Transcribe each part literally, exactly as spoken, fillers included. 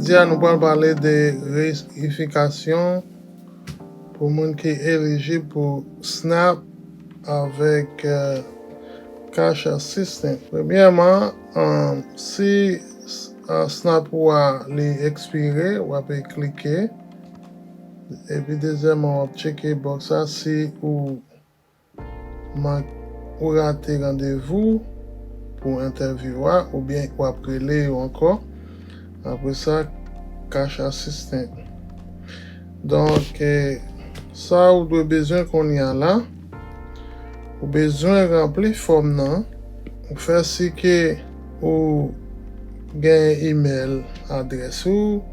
Jodi a, nou pral pale de reyifikasyon pou moun ki elijib pou snap avèk Cash Assistance. Premyèman, si snap ou a li ekspire, w ap klike. Epi dezyèmman, w ap tcheke bòks la si ou ou rate randevou pou entèvyou a, oubyen w ap rele yo ankò. Apre sa, Cash Assistance. Donk, sa ou dwe bezwen kounye a la, ou bezwen ranpli fòm nan, ou fè si ke ou gen imèl adrès ou,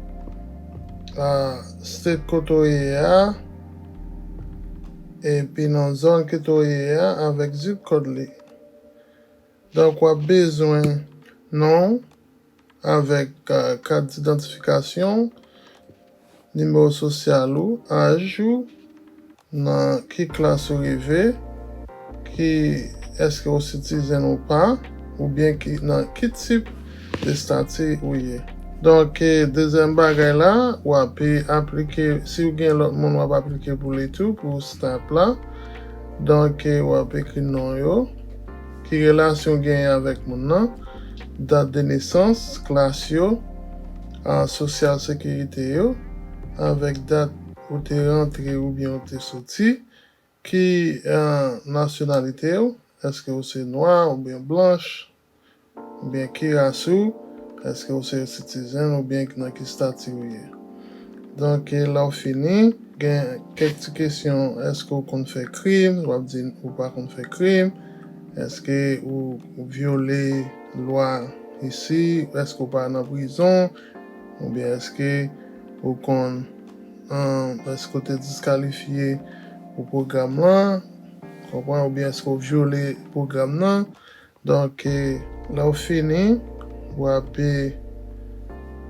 state kote w ye a, epi nan zòn kote w ye a avèk zip kòd li. Donk, w ap bezwen non avèk kat idantifikasyon, nimewo sosyal ou, aj ou, nan ki klas ou rive, ki èske ou sitizèn ou pa, oubyen ki nan ki tip de estati ou ye. Donk, dezyèm bagay la, w ap aplike, si w gen lòt moun, w ap aplike pou li tou, pou snap la. Donk, w ap ekri non yo, ki relasyon w genyen avèk moun nan, dat de nesans, klas yo, sosyal sekirite yo, avèk dat ou te rantre oubyen ou te soti, ki nasyonalite w, èske ou se nwa oubyen blanch, oubyen ki ras ou, èske ou se sitizèn oubyen nan ki estati ou ye. Donk, lè w fini, gen kèk ti kesyon, èske ou konn fè krim, w ap di ou pa konn fè krim, èske ou vyole lwa isi, èske ou pa nan prizon, oubyen èske ou konn, èske ou te diskalifye pou pwogram lan, konprann, oubyen èske ou vyole pwogram nan. Donk, lè w fini, w ap,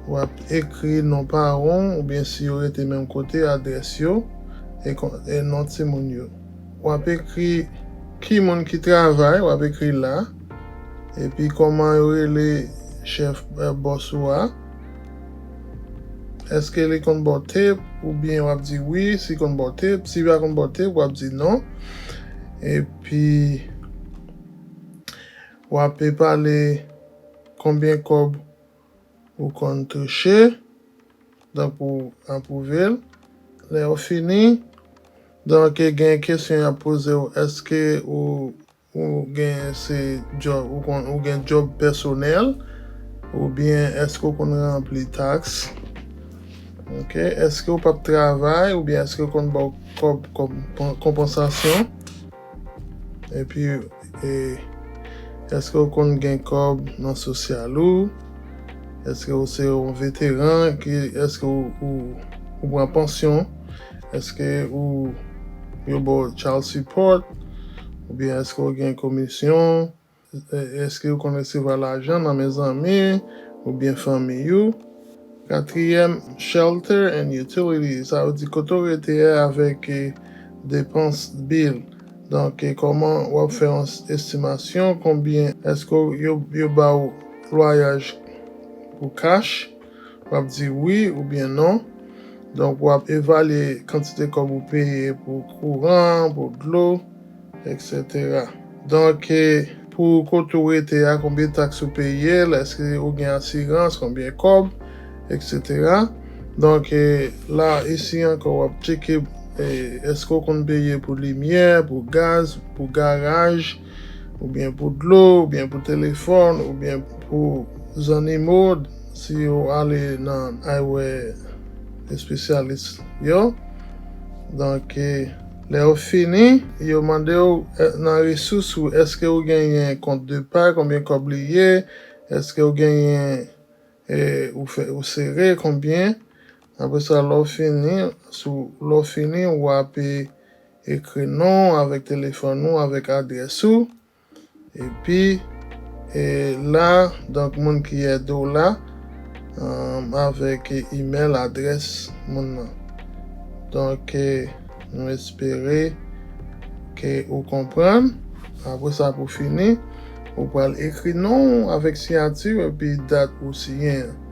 w ap ekri non paran w, oubyen si yo rete menm kote, adrès yo, e, e non timoun yo. W ap ekri ki moun ki travay, w ap ekri la, epi kòman yo rele chèf, bòs ou a. Èske li konn ba w tip, oubyen w ap di wi, si konn ba w tip, si pa konn ba w tip, w ap di non. Epi, w ap pale konbyen kòb ou konn touche, donk pou apwouve l. Lè w fini, donk gen kesyon y ap poze w, èske ou, ou gen se djòb, ou konn, ou gen djòb pèsonèl, oubyen èske ou konn ranpli taks? Oke, èske ou p ap travay, oubyen èske ou konn ba w kòb kòm konpansasyon? Epi, e, èske ou konn gen kòb nan sosyal ou? Èske ou se yon veteran? Ki, èske ou, ou, ou pran pansyon? Èske ou, yo ba w child support? Oubyen èske ou gen komisyon? Èske ou konn resevwa lajan nan men zanmi oubyen fanmi ou? Katriyèm, shelter and utilities, sa vle di kote w rete a avèk depans bil. Donk, kòman w ap fè yon estimasyon, konbyen, èske yo, yo ba w lwayaj pou kach? W ap di wi oubyen non. Donk, w ap evalye kantite kòb ou peye pou kouran, pou dlo, etsetera. Donk, pou kote w rete a, konbyen taks ou peye l, èske ou gen asirans, konbyen kòb, etsetera. Donk, la, isi ankò, w ap tcheke, èske ou konn peye pou limyè, pou gaz, pou garaj, oubyen pou dlo, oubyen pou telefòn, oubyen pou zannimo, si w ale nan ay wè espesyalis yo. Donk, lè w fini, yo mande w nan resous ou, èske ou genyen kont de pay, konbyen kòb li ye, èske ou genyen, ou fè, ou sere, konbyen. Apre sa, lè w fini, lè w fini, w ap ekri non w avèk telefòn ou, avèk adrès ou. Epi, e, la, donk, moun ki ede w la, avèk imèl, adrès moun nan. Donk, nou espere ke ou konprann. Apre sa, pou fini, ou pral ekri non w avèk siyati w epi dat ou siyen an.